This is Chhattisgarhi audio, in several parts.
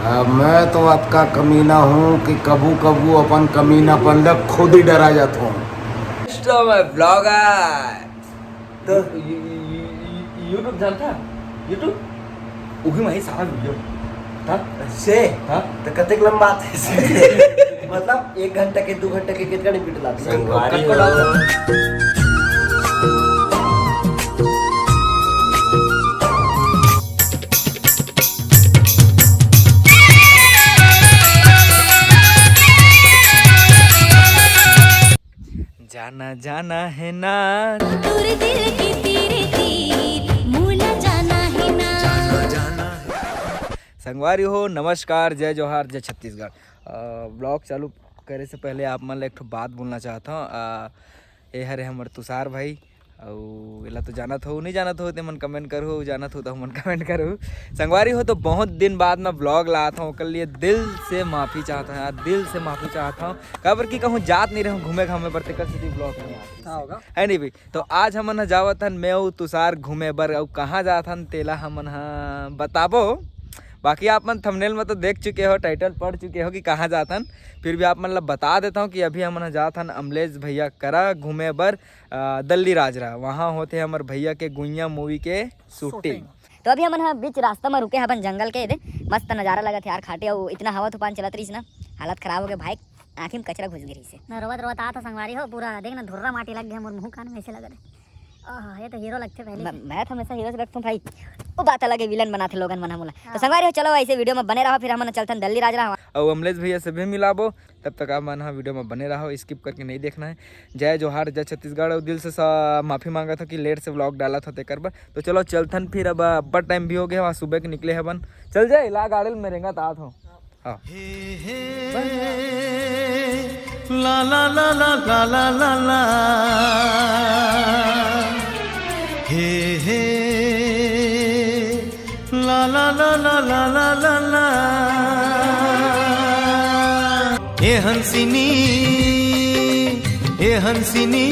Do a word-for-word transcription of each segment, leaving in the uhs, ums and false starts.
आ, मैं तो अतका कमीना हूँ कि कभू कभू अपन कमीनापन ल खुद ही डरा जाता हूँ। Insta में vlogger। तो YouTube जानता? YouTube? उही में ही सारा video था। से? हाँ। तो कतेक लंबा आथे से? मतलब एक घंटा के, दो घंटा के कितना नहीं video लाते? संगवारी कट को डाल हो। जाना जाना है ना। तोर दिल के तीरे तीर, मोला जाना है ना। संगवारी हो, नमस्कार, जय जोहार, जय छत्तीसगढ़। अ, vlog चालू करे से पहले आप मन ला एक ठो बात बोलना चाहत हूँ। अ, ये हरे हमर तुषार भाई, अउ एला तो जानत हो, नहीं जानत हो, ते मन comment करू, जानत हो तो मन comment करू। संगवारी हो, तो बहुत दिन बाद मैं vlog लात हूँ, ओकर लिए दिल से माफी चाहत हूँ यार, दिल से माफी चाहत हूँ। काबर कि कहूँ जात नहीं रहूँ घूमे घामे बर, तेकर सेती vlog नहीं आत। हाँ होगा। है नहीं भाई? तो आज हमन ह जावत हन, मैं अउ तुषार घूमे बर, अउ कहाँ जात हन तेला हमन ह बताबो। बाकी आप मन thumbnail में तो देख चुके हो, title पढ़ चुके हो कि कहाँ जात हन। फिर भी आप मन ला बता देता हूँ कि अभी हमन ह जात हन अमलेश भैया करा घूमे बर, अ, दल्ली राजरा। वहाँ होथे हमर भैया के गुइया movie के shooting। तो अभी हमन ह बीच रास्ता में रुके हवन जंगल के, दे मस्त नजारा लगत हे यार, खाटे अउ इतना हवा तूफान चलत रहिस ना, हालत खराब हो गया भाई, आँखी में कचरा घुस गे रहिस हे। मैं रोवत रोवत आत हूँ संगवारी हो, पूरा देख ना धुर्रा माटी लग गया मोर मुँह कान में ऐसे लगत हे। आह, ये तो हीरो लगथे पहले मैं, से। मैं तो हमेशा हीरो से लगता हूँ भाई। वो बात अलग है, villain बनाथे लोगन मन हमला। तो हाँ। संगवारी हो, चलो ऐसे video में बने रहो, फिर हमन चलथन दल्ली राजरा। अउ अमलेश भैया से भी मिलाबो, तब तक आप मन ह video में बने रहो, skip करके नहीं देखना है। जय जोहार, जय छत्तीसगढ़। अउ दिल से सा-, माफी मांगत हो कि late से vlog डालत हो तेकर बर। तो चलो चलथन फिर, अब अब्बड़ time भी हो गया, वहाँ सुबह के निकले हवन। चल जाए ला गाड़ी में रेंगत आत हो। हाँ। हे हे, ला ला ला ला ला ला ला ला। हे हे, ला ला ला ला ला ला ला ला। हे हंसिनी, हे हंसिनी,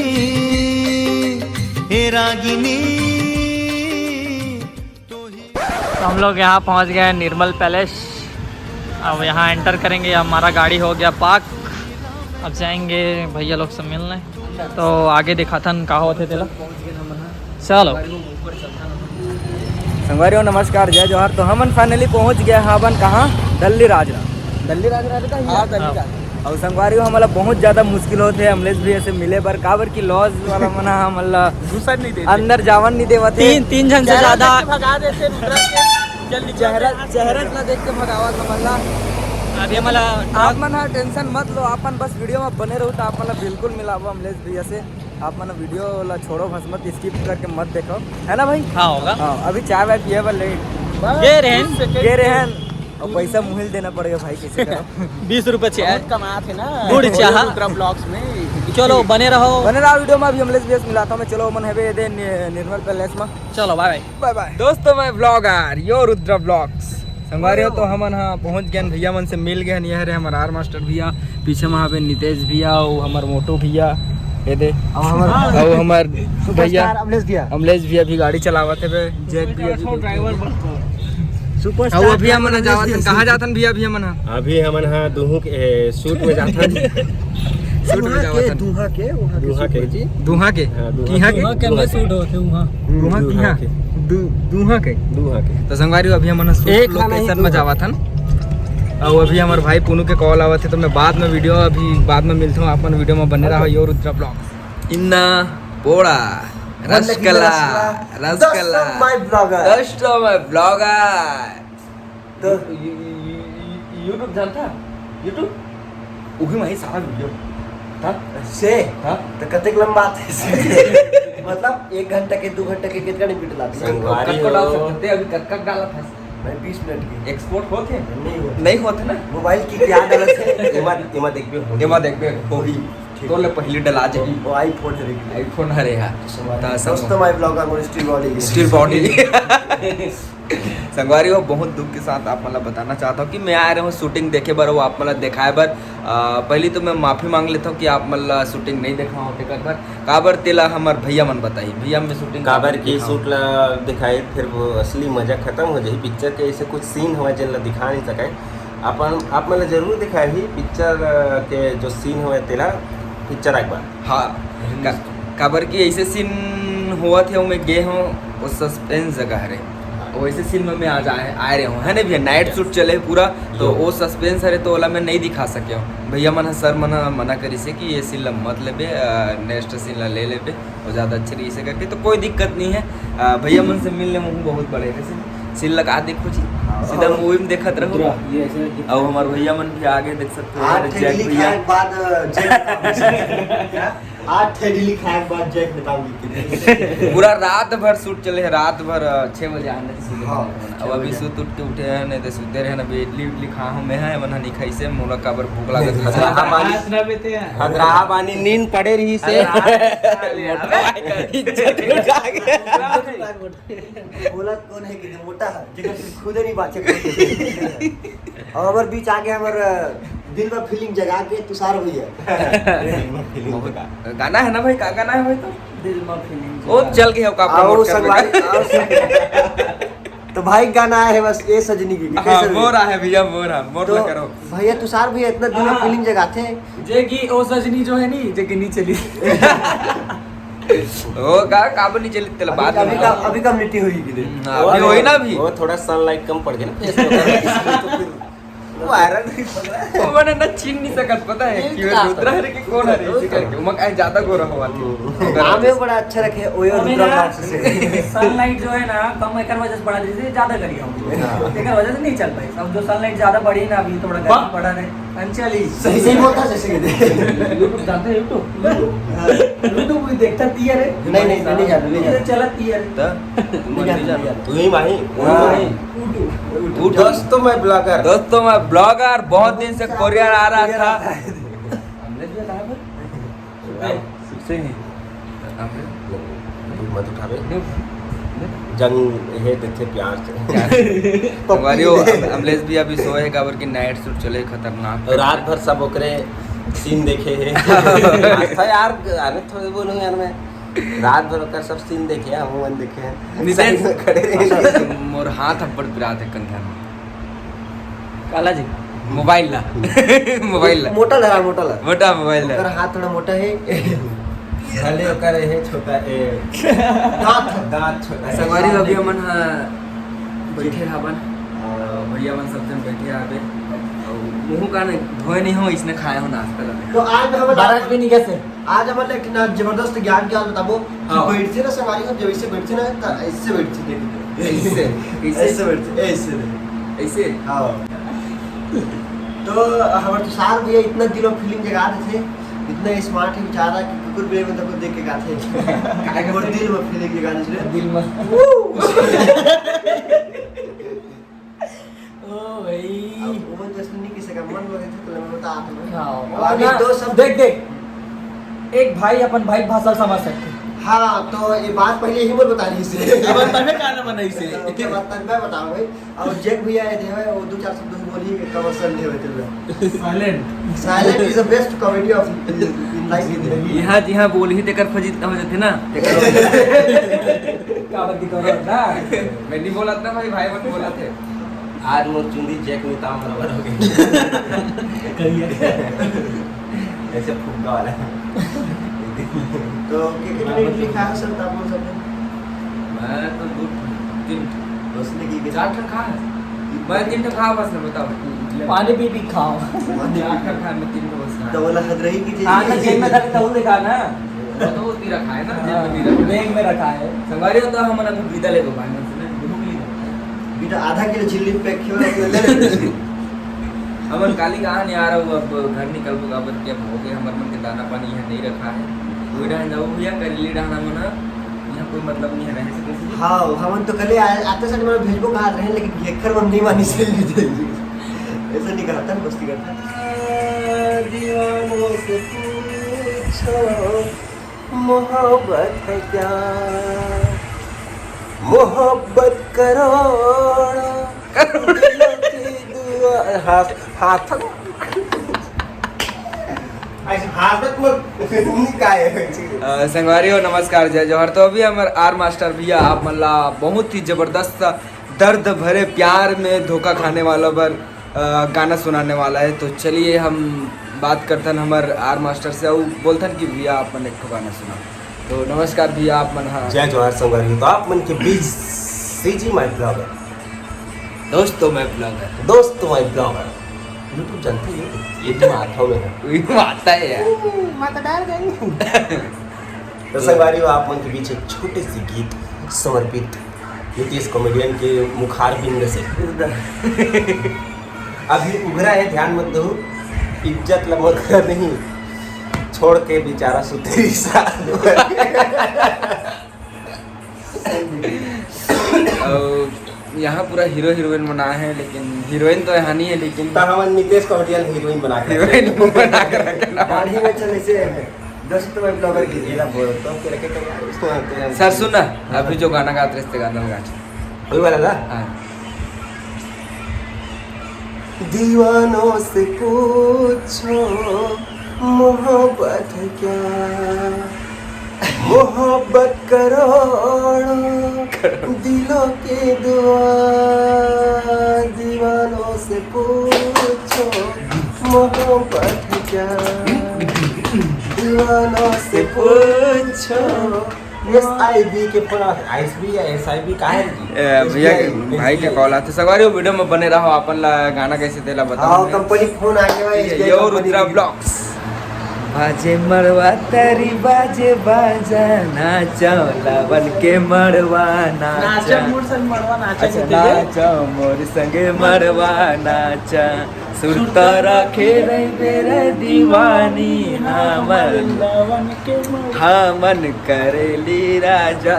हे रागिनी। तो हम लोग यहाँ पहुँच गए हैं निर्मल पैलेस। अब यहाँ enter करेंगे, हमारा गाड़ी हो गया park। अब जाएंगे भैया लोग से मिलने, तो आगे दिखाथन का होथे तेला। चलो। संगवारी हो, नमस्कार, जय जोहार। तो हमन finally पहुँच गए हवन कहाँ? दल्ली राजरा। दल्ली राजरा रे का? हाँ, दल्ली राजरा। अउ संगवारी हो, हमला बहुत ज्यादा मुश्किल होथे अमलेश भैया से मिले बर, काबर कि lodge वाला मन ह हमला दूसर नहीं देते। अंदर जावन नहीं देवत हे। तीन, तीन झन से चेहरा ज्यादा देख के भगा देते, रुद्रा के। चल निकल चेहरा, यहाँ से। चेहरा ना देख के भगावत हमला। अभी हमला आप मन ह tension मत लो, आप मन बस video में बने रहो तो आप मन ला बिल्कुल मिलाबो अमलेश भैया से। आप मन video ला छोड़ो, बस मत skip करके मत देखो, है ना भाई? हाँ होगा। हाँ, अभी चाय वाय पिए बर ले गे रहेन। गे रहेन। अउ पैसा मुहिल देना पड़ेगा भाई, कैसे करो? बीस रुपये चाय। बहुत कमात है ना। गुड़ चाह। रुद्रा vlogs में। चलो, बने रहो। बने रहो video में, अभी अमलेश भैया से मिलाता हूँ मैं। चलो, मन हवे दे नि-, निर्मल पैलेस में। चलो, bye bye। Bye bye। दोस्तों, मैं vlogger, यो रुद्रा vlogs। संगवारी हो, तो हमन ह पहुंच गए भैया मन से मिल गए। ये हरे हमर R Master भैया, पीछे में हवे नितेश भैया, अउ हमर मोटू भैया, ये दे। अउ हमर अउ हमर भैया superstar अमलेश भैया। अमलेश भैया भी गाड़ी चलावत हवे, जैक भैया भी बैठे हैं। Superstar अउ अभी हमन ह अमलेश जावत हन, भैया। कहाँ जात हन भैया? अभी हमन ह अभी हमन ह दुहू के, ए, shoot में जात हन। Shoot में दूहा जावत के, हन। दूहा के, वहाँ के दूहा shoot के में। जी। दूहा के? हाँ, दूहा किहाँ के? के। दूहा के? दूहा हम्म, किहाँ? दूहा के। दू-, दूहा के? दूहा के। तो संगवारी हो, अभी हमन ह shoot एक खाना ही location में दूहा। जावत हन। अउ अभी हमर भाई पुनू के call आवत हे, तो मैं बाद में video, अभी बाद में मिलता हूँ, आप मन video में बने रहो, यो रुद्रा vlogs। इन्ना पोड़ा, मन लगी रसकला, रसकला। रसकला। Custom my vlogger। Custom my vlogger। तो you-, you-, you-, you-, YouTube जानता? YouTube? उही में ही सारा video था। से? हाँ? तो कतेक लंबा आथे से? मतलब, एक घंटा के, दो घंटा के, कितना नहीं video लाते? संगवारी कब, कब हो। डाल सकते थे? अभी कब, कब डाला था? मैं बीस मिनट के। Export होत हे? नहीं होत। नहीं होत ना? Mobile की क्या डालत है? एमा, एमा देखबे होही। एमा देखबे होही। ठीक। तोर ले पहली डला जाही। वो iPhone हरे। iPhone हरे हा। तो दोस्तों, my vlogger Mor steel body। Steel body। संगवारी हो, बहुत दुख के साथ आप मन ला बताना चाहता हूँ कि मैं आए रहूँ shooting देखे बर, वो आप मन ला दिखाए बर। अ, पहली तो मैं माफी मांग लेता हूँ कि आप मन ला shooting नहीं देखा हो तेकर बर। काबर तेला हमर भैया मन बताही। भैया, मैं shooting काबर काबर की दिखाऊं? Shoot ला दिखाए, फिर वो असली मजा खत्म हो जाही। Picture के ऐसे कुछ scene हवय, जेन ला दिखा नहीं सकाय। अपन आप मन ला जरूर दिखाही पिक्चर के जो सीन होय तेला पिक्चर एक बार। हाँ, का, काबर कि ऐसे सीन होवत हे, मैं गे हूँ वो सस्पेंस जगह हरे। हाँ। वैसे सीन में मैं आज आए, आए रहे हूँ, है ना भैया? नाइट शूट चले पूरा, तो यो। वो सस्पेंस हरे तो ओला मैं नहीं दिखा सके हूँ। भैया मन ह, सर मन ह मना करिस हे कि ये सीन ला मत लेबे, नेक्स्ट सीन ला ले लेबे, वो ज़्यादा अच्छे रहिस हे करके, तो कोई दिक्कत नहीं है। अ, भैया मन से मिलने में बहुत बड़े रहे सीन लगा देखो जी, हाँ। सीधा मूवी में देखत रहो। ये ऐसे कि अब हमारे भैया मन भी आगे देख सकते हो, आठ ठे जैक इडली भैया। खाए के बाद, अ, जैक आठ ठे इडली खाए के बाद जैक बताओ कितने। पूरा रात भर शूट चले है, रात भर, अ, छः बजे आने थे सीधे। हाँ, अब अभी छः बजे। सुत उठ के उठे हैं, नहीं तो सुते रहे ना, अभी इडली उडली खा हूँ मैं, है मन नहीं खाई से, मोला काबर भूख लागत है। हदराहा बानी, हदराहा बानी नींद पड़े रही से। अरे, अरे, अरे। इज्जत लुटा के। बोलत कौन है कि मोटा है, जेकर खुदे नहीं बाचे। और हमारे बीच आके हमारे दिल में फीलिंग जगा के तुषार भैया। गाना है ना भाई, का गाना है भाई? तो दिल में फीलिंग वो जगा। चल के हो का आओ promote कर संगवारी, बेटा। आओ संग-, तो भाई गाना है बस ये सजनी की, हाँ, कैसे मोर है भैया, मोर है, मोर तो ना करो। भैया तुषार भैया इतना दिल में हाँ। फीलिंग जगाते हैं। जे कि ओ सजनी जो है नी, जे कि नहीं चली। ओ का, काबर नहीं चली तेला अभी, बाद में अभी का, बताओ। अभी कम नीटी हुई कि दे। हम्म, हाँ, वो अभी वही ना अभी। वो थोड़ा सनलाइट कम पड़ गया ना फेस पे। तो फिर वायरल नहीं पड़ रहा है। वो मैंने ना छीन नहीं सकत, पता है? ये कि वो क्या रुद्रा है कि कौन है, इसी करके। वो मग ज्यादा गोरा हुआ। हम्म। नाम ही बड़ा अच्छा रखे, ओयो अबे रुद्रा ना, बॉक्स से। सनलाइट जो है ना, कम एकर वजह से बढ़ा दी, ज्यादा करी हम। हाँ। एकर वजह से नहीं चल पाई। अब जो सनलाइट ज्यादा बढ़ी ना, अभी थोड़ा गर्मी बढ़ा रहे। अंचली। सही, सही बोलता है, सही बोलता है। YouTube जानते हैं, YouTube? YouTube भी देखता थी, अरे। नहीं, नहीं, नहीं जानता, नहीं जानता। चलत थी, अरे। तो? नहीं जानता, नहीं जानता। तू ही माही, तू ही हाँ। माही। YouTube। YouTube। दोस्तों, मैं ब्लॉगर। दोस्तों, मैं ब्लॉगर। बहुत दिन से कोरियर आ रहा था। हमने भी कहा था। से ही। तू मत उठावे। जंग हे देथे प्यार से। संगवारी हो, अम-, अमलेश भी अभी सोए हे, काबर कि नाइट शूट चले, खतरनाक। रात भर सब ओकरे सीन देखे हे। आज था यार, अरे थोड़े बोलूँ यार मैं, रात भर ओकर सब सीन देखे, हम मन देखे हैं। नितेश, साइड में खड़े रहे। मोर हाथ अब्बड़ पिरात हे कंधा में। काला जी। मोबाइल ला। मोबाइल ला। मोटा धरा, मोटा ला। मोटा मोबाइल ला। ओकर हाथ थोड़ा मोटा हे। भले ओकर हे छोटा, ए, दांत, दांत छोटा हे। संगवारी हो, अभी हमन ह बैठे हवन। अउ भैया मन सब जन बैठे हवे। अउ मुंह कान धोए नहीं हो, इसने खाए हो नाश्ता ला। तो आज हमर बारह भी नहीं कैसे? आज हमर ले एक ठिन जबरदस्त ज्ञान के बात बताबो कि हाँ। बैठथे ना संगवारी हो, जब ऐसे बैठथे ना, त ऐसे बैठथे, देख। ऐसे, ऐसे। ऐसे बैठथे, ऐसे देख। ऐसे? हाँ। तो हमर तुषार भैया इतना दिल में फीलिंग जगा देथे, इतना स्मार्ट हे बेचारा कि कुकुर बिलाई मन तको देख के गाथे। काहे कि मोर दिल में फीलिंग जगा देथे। दिल में। ओ भाई। अब वो जैसे नहीं किसी का मन लगे थे, तो मैं बता आता हूँ। हाँ, अभी ना, दो शब्द देख, देख, एक भाई अपन भाई भाषा समझ सकते। हाँ, तो ये बात पहले ही बोल बता रही से। अब तने का ना बनाई से। तो ओके, बात तन मैं बताऊँ भाई। और जैक भैया आए थे, वो दो चार शब्द बोली, कमर्शियल नहीं होते। Silent। Silent is the best comedy of in life। यहाँ जिहाँ बोल ही तेकर फजीत हो जाते ना। का बात करो ना? मैं नहीं बोला था भाई, भाई मत बोला थे। आज मोर चुंदी जैक में ताम बराबर हो गई। करिए। ऐसे फुग्गा वाला। तो के के मिनट लिखा है सर, तापमान सब? मैं तो दो, तीन, बस ने की के चार ठन खा है। मैं तीन ठन खा बस ने बताओ। पानी पी पी खाओ। चार ठन खा, मैं तीन ठन बस खा। तो बोला हद रही की चीज। हाँ, तो जेब में धर के तौल दिखा ना। वो तो होती रखा है ना, जेब में नहीं रखा है। बैग में रखा है। संगवारी हो तो हमन अभी विदा लेबो भाई मन से, नहीं, भूख नहीं लगता। बेटा आधा किलो चिल्ली पैक किया, अपने ले ले। हमन काली कहाँ नहीं आ रहा हूँ, अब घर निकलबो काबर कि अब हो गए, हमर मन के दाना पानी यहाँ नहीं रखा है। कोई डाहन जाओ भैया, करेली डाहन हमन ह, यहाँ कोई मतलब नहीं है रहे से कैसे। हाँ, हमन तो कले आ-, आते समय भेजबो कहा रहे, लेकिन घेखर मन नहीं मानी से। ऐसा नहीं करता, मस्ती करता। दीवानों से पूछो, मोहब्बत है क्या? मोहब्बत करोड़ों दिलों की दुआ। हाथ, हाथ। ऐसे हाथ मत निकाय। अ, संगवारी हो, नमस्कार, जय जोहार। तो अभी हमर आर मास्टर भैया आप मन ला बहुत ही जबरदस्त दर्द भरे प्यार में धोखा खाने वालों पर अ, गाना सुनाने वाला है। तो चलिए हम बात करथन हमर आर मास्टर से, अउ बोलथन कि भैया आप मन एक ठो गाना सुना। तो नमस्कार भैया, आप मन हा जय जोहार संगवारी। तो आप मन के बीच सीजी माय ब्लॉगर, दोस्तों माय ब्लॉगर, दोस्तों माय ब्लॉगर। YouTube जानते हो? YouTube आता हो मेरा। YouTube आता है यार। माता डाल गई। तो संगवारी हो, आप मन के बीच एक छोटे से गीत समर्पित नीतीश कॉमेडियन के मुखार बिंद से। अभी उघरा है, ध्यान मत दो, इज्जत ला मत कर नहीं, छोड़ के बेचारा सुतेरी साथ। अउ यहाँ पूरा हीरो हीरोइन बना है, लेकिन हीरोइन तो यहाँ नहीं है, लेकिन तो हमन नीतीश कॉमेडियन हीरोइन बना के हीरोइन बना के रखना। दाढ़ी में चले से दोस्तों माय ब्लॉगर की, ये ना बोल, तो तेरे के तो उसको आते हैं। सर सुन ना, अभी जो गाना गात रहे थे, गाना गा। वही वाला ना? हाँ। दीवानों से पूछो मोहब्बत है क्या, मोहब्बत करोड़ों दिलों की दुआ। दीवानों से पूछो मोहब्बत है क्या, दीवानों से पूछो। एसआईबी के फोन आ, एसबी या एसआईबी का है जी? ए, भैया के, एसबीआई, भाई के एसबीआई। कॉल आथे। संगवारी हो, वीडियो में बने रहो, अपन ला गाना कैसे तेला बताओ। हाँ, कंपनी फोन आ गया है, ठीक है, एसबीआई यो कंपनी रुद्रा की। ब्लॉग्स। बाजे मड़वा तरी बाजे बाजा, नाचो लावन के मड़वा नाचा। नाचा मोर संग मड़वा नाचा अच्छा, के तेरे। नाचो मोर संगे मड़वा नाचा। सुरता रखे रहिबे रे दीवानी, हमर लावन के मड़वा। हाँ, मन करेली राजा।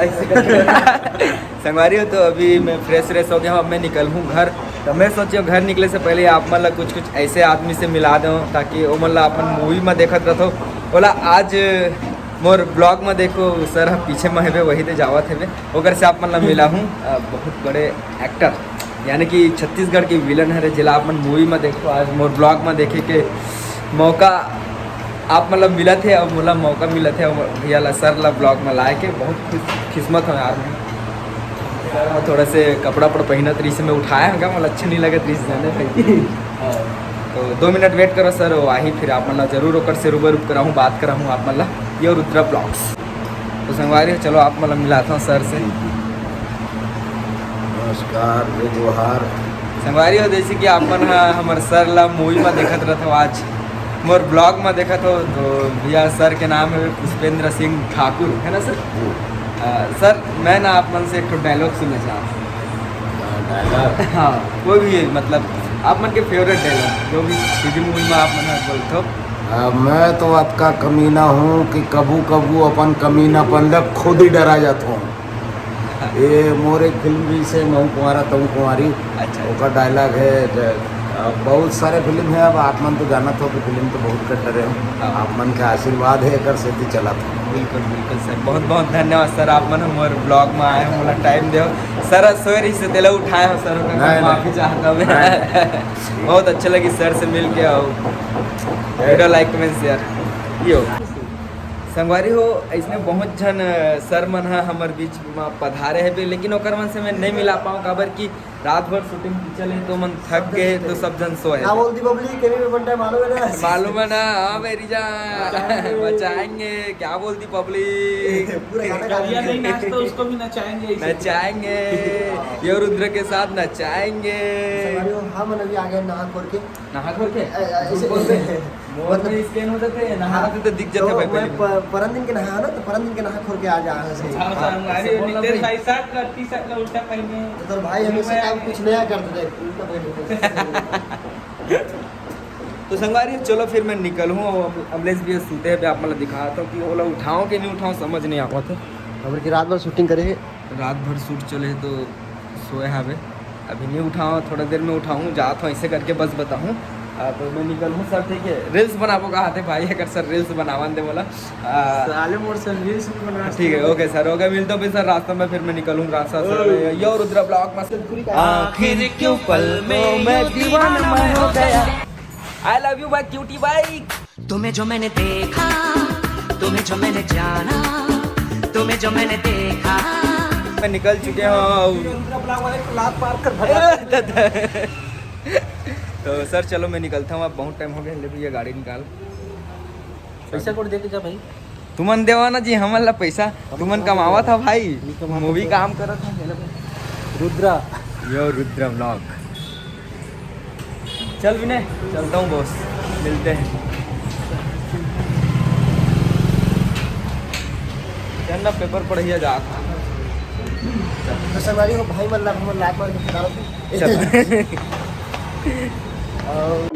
संगवारी हो, तो अभी मैं फ्रेश व्रेश हो गया हूँ, अब मैं निकल हूँ घर। तो मैं सोचियो घर निकले से पहले आप मन ला कुछ कुछ ऐसे आदमी से मिला दो, ताकि ओमन ला अपन मूवी में देखत रहो। ओला आज मोर ब्लॉग में देखो, सर ह पीछे में हेबे, वही दे जावत हेबे, ओकर से आप मन ला मिला हूँ। अ, बहुत बड़े एक्टर, यानी कि छत्तीसगढ़ के विलन हरे, जेला आप मन मूवी में देखो, आज मोर ब्लॉग में देखे के मौका आप मन ला मिलत हे, अउ मोला मौका मिलत हे, अउ भैया ला, सर ला ब्लॉग में लाए के बहुत खुश, किस्मत हो यार। मैं थोड़ा से कपड़ा पड़ पहिनत रही से मैं उठाया हूँ, मोला अच्छा नहीं लगत रही जाने भाई। तो दो मिनट वेट करो सर, वो आही, फिर आप मन ला जरूर ओकर से रूबरू कराहूँ, बात कराहूँ आप मन ला। ये रुद्रा ब्लॉग्स। तो संगवारी हो, चलो आप मन ला मिलाता हूँ सर से। नमस्कार, जय जोहार। संगवारी हो, जैसे कि आप मन ह हमर सर ला मूवी में देखत रहत हो, आज मोर ब्लॉग में देखत हो, तो भैया सर के नाम है पुष्पेंद्र सिंह ठाकुर, है ना सर? जी। अ, सर, मैं ना आप मन से एक ठो डायलॉग सुनना चाहता हूँ। अ, डायलॉग? हाँ, कोई भी है, मतलब आप मन के फेवरेट डायलॉग, जो भी किसी मूवी में आप मन बोलते हो। अ, मैं तो अतका कमीना हूँ कि कभू कभू अपन कमीनापन ले खुद ही डरा जाता हूँ। ये मोर एक फिल्म भी से, महू कुंवारा तहू कुंवारी, अच्छा। ओकर डायलॉग है ज-, अब बहुत सारे फिल्म है, अब आप मन तो जानत हो कि फिल्म तो बहुत कट रहे हो। हाँ। आप मन के आशीर्वाद है, एकर सेती चलत हो। बिल्कुल, बिल्कुल सर, बहुत बहुत धन्यवाद सर, आप मन हमर ब्लॉग में आए हो, मोला टाइम दे हो। सर सोए रही से तेला उठाए हो सर, ओकर नहीं, माफी नहीं। चाहता हूँ मैं। नहीं। बहुत अच्छा लगी सर से मिल के, आओ वीडियो लाइक कमेंट शेयर यो। संगवारी हो, ऐसने बहुत झन अ, सर मन ह हमर बीच में पधारे हेबे, लेकिन ओकर मन से मैं नहीं मिला पाऊँ, काबर कि रात भर शूटिंग चले तो मन थक गए, तो सब झन सोए। क्या बोलती पब्लिक, केवी में बनता है मालूम है ना? मालूम है ना? हाँ मेरी जान, बचाएंगे। बचाएंगे। क्या बोलती पब्लिक? पूरा गाना गा करिया रही है। नहीं नाचता, उसको भी नचाएंगे इसे। नचाएंगे, ये रुद्र के साथ नचाएंगे। संगवारी हो, हम अभी आ गए नहा खोर के। नहा खोर के? अ, अ, झूठ ऐसे बोलते हैं। मोर मतलब में स्कैन हो जाते हैं, नहाना हाँ, तो, तो दिख जाते तो भाई मैं पहले। प-, परन दिन के नहा ना, तो परन दिन के नहा खोर के आ जा। हाँ, हाँ, संगवारी ऐसे बोलना नितेश भाई। भाई शर्ट का टी शर्ट का उल्टा पहने। तो तोर भाई हमेशा मैं काम कुछ नया करते थे, उल्टा पहनते थे। तो संगवारी चलो फिर मैं निकलूँ, अब अमलेश भैया सूते हैं, आप मतलब दिखाता हूँ कि ओला उठाओ कि नहीं उठाओ, समझ नहीं आवत है। हमर की रात भर शूटिंग करे है। रात भर शूट चले तो सोए हावे, अभी नहीं उठाओ, थोड़ा देर में उठाऊँ, जात हूँ, ऐसे करके बस बताऊँ। आ, तो मैं निकलूँ सर, ठीक है। रील्स बनाबो का हाथे भाई, अगर सर रील्स बनावन दे बोला। आ, साले मोर से रील्स भी बना ठीक है, सकते। ओके सर, ओके, मिलता हूँ फिर सर रास्ता में, फिर मैं निकलूँ रास्ता से। ओए। यो रुद्रा ब्लॉग में से आखिर क्यों पल में मैं दीवाना मैं हो गया। I love you भाई, क्यूटी भाई। तुम्हें जो मैंने देखा, तुम्हें जो मैंने जाना, तुम्हें जो मैंने देखा। मैं निकल चुके हूँ। ये रुद्रा ब्लॉग वाले को लात मार कर भगा। ए, दादा। तो सर, चलो, मैं निकलता हूँ, अब बहुत टाइम हो गया। ले भैया, गाड़ी निकाल। पैसा कोड देके जा भाई। तुमन देवा ना जी हमन ला पैसा, तुमन कमावत हा भाई, नहीं कमावत मूवी तो। काम करत हा। रुद्रा। यो रुद्र ब्लॉग। चल विनय, चलता हूँ बॉस, मिलते हैं। चल ना, पेपर पढ़िया जा। तो संगवारी हो, भाई मन ला हमन लात मार के भगा चल। और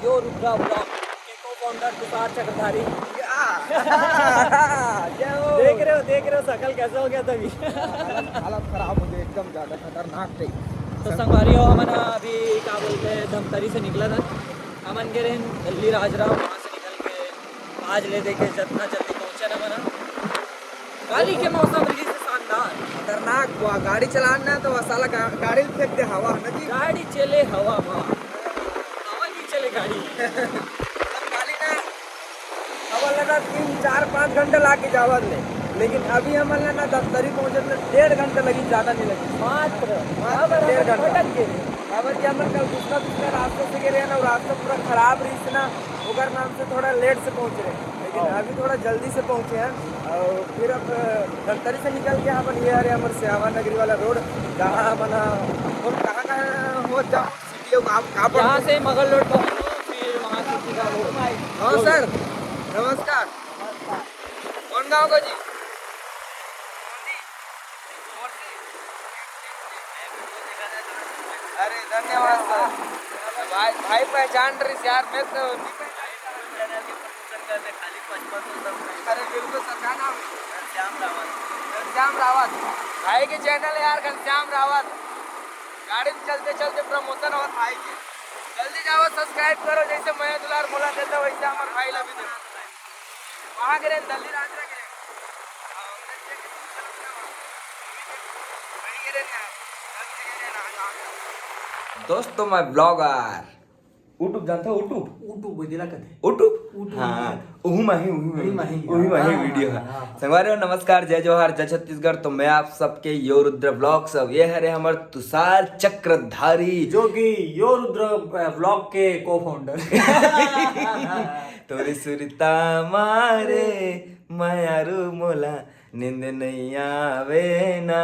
यो रुद्रा ब्लॉग के को फाउंडर तुषार चक्रधारी। जय हो। देख रहे हो, देख रहे हो शकल कैसा हो गया तभी। हालत, हालत खराब हो गई, एकदम ज्यादा खतरनाक टाइप। तो संगवारी हो, हमन अभी का बोलते हैं, धमतरी से निकला था, हमन गे रहे दिल्ली राजराम, वहाँ से निकल के आज ले देखे जितना जल्दी पहुँचे ना मना। काली के मौसम रही से शानदार। खतरनाक हुआ, गाड़ी चलाना तो साला गा, गाड़ी में फेंक दे हवा ना जी। गाड़ी चले हवा में, हवा नहीं चले गाड़ी। गाड़ी ना, हवा लगा तीन चार पाँच घंटा लाग के जावत ले, लेकिन अभी हमन ला ना दफ्तरी पहुँचत ले डेढ़ घंटा लगी, ज्यादा नहीं लगी। मात्र मात्र अब हम डेढ़ घंटा। भटक गए। काबर कि हमन कल दूसरा दूसरा रास्ता से गए रहे ना, वो रास्ता पूरा खराब रही ना, ओकर नाम से थोड़ा लेट से पहुँच रहे, लेकिन हाँ। अभी थोड़ा जल्दी से पहुँचे हैं। और फिर अब धमतरी से निकल के हमन ये आ रहे हमर श्यामा नगरी वाला रोड, जहाँ हमन हम कहाँ कहाँ हो जाओ, सिटी का, कहाँ पर यहाँ से मगल रोड पहुँचो, फिर वहाँ से सीधा रोड। हाँ सर, नमस्कार। कौन गाँव का जी? अरे धन्यवाद सर। भाई, भाई पहचान रही यार, मैं तो नहीं पहचान। अरे बिल्कुल सर, का नाम है? घनश्याम रावत। घनश्याम रावत। भाई के चैनल है यार, घनश्याम रावत। गाड़ी में चलते चलते प्रमोशन होत भाई के। जल्दी जाओ, सब्सक्राइब करो, जैसे मैं दुलार मोला देता वैसे हमर भाई ला भी देता। वहाँ के रहे, दिल्ली राज के रहे। दोस्तों, मैं ब्लॉगर। YouTube जानता हो? YouTube। YouTube बोल दिला कथे। YouTube। YouTube हाँ। बोल दिला। उहू माही, उहू माही, उही माही। उही माही हाँ, वीडियो हाँ, है। हाँ। संगवारी हो, नमस्कार, जय जोहार, जय छत्तीसगढ़। तो मैं आप सबके यो रुद्र ब्लॉग्स, अब ये हरे हमर तुषार चक्रधारी। जो कि यो रुद्र ब्लॉग के को फाउंडर। तोरी सुरता मारे मयारू मोला नींद नहीं आवे ना।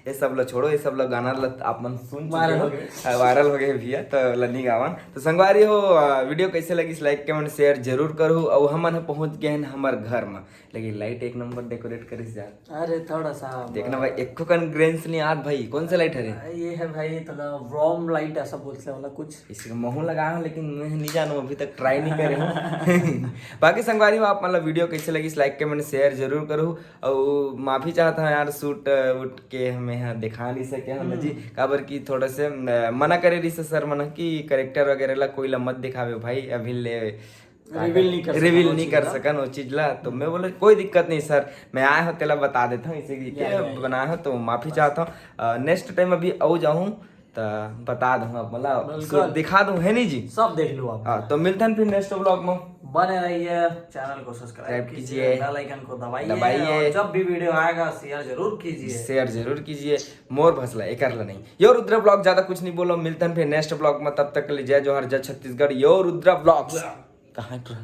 ये सब ला छोड़ो, ये सब ला गाना ला आप मन सुन चुके वायरल हो। हो गए। हाँ, वायरल हो गए भैया, तो ला नहीं गावन। तो संगवारी हो, आ, वीडियो कैसे लगी, लाइक कमेंट शेयर जरूर करू। और हमन ह पहुंच गए हैं हमर घर में, लेकिन लाइट एक नंबर डेकोरेट करिस जा। अरे थोड़ा सा देखना भाई, एको कन ग्रेन्स नहीं आत भाई। कौन सा लाइट हरे? ये है भाई थोड़ा वॉर्म लाइट ऐसा बोलते वाला कुछ। इसी का महू लगा हूँ, लेकिन मैं नहीं जानू, अभी तक ट्राई नहीं करे हूँ। बाकी संगवारी हो, आप मतलब वीडियो कैसे लगी, लाइक कमेंट शेयर जरूर करू। और माफी चाहता हूँ यार, शूट उठ के हमें यहाँ दिखा नहीं सके हम जी, काबर कि थोड़ा से अ, मना करे रही सर मन कि करेक्टर वगैरह ला कोई ला मत दिखावे भाई, अभी ले रिवील नहीं कर सकन रिवील वो नहीं चीज कर ला। सकन वो चीज ला। तो मैं बोले कोई दिक्कत नहीं सर, मैं आया हूँ तेला बता देता हूँ, इसे कि या, या, या। बनाया हूँ तो माफी चाहता हूँ। नेक्स्ट टाइम अभी आऊ जाऊँ तो बता दूँ, मतलब बिल्कुल। दिखा दूँ, है नहीं जी? सब देख लो आप। हाँ, तो मिलते हैं फिर नेक्स्ट ब्लॉग में। बने रहिए, चैनल को सब्सक्राइब सब्सक्राइब कीजिए, कीजिए। बेल आइकन को दबाइए दबाइए। और जब भी वीडियो आएगा शेयर जरूर कीजिए। शेयर जरूर कीजिए। मोर भसला एकर ला नहीं। यो रुद्र ब्लॉग ज्यादा कुछ नहीं बोलो, मिलते हैं फिर नेक्स्ट ब्लॉग में। तब तक के लिए जय जोहार, जय छत्तीसगढ़। यो रुद्र ब्लॉग कहाँ है पूरा?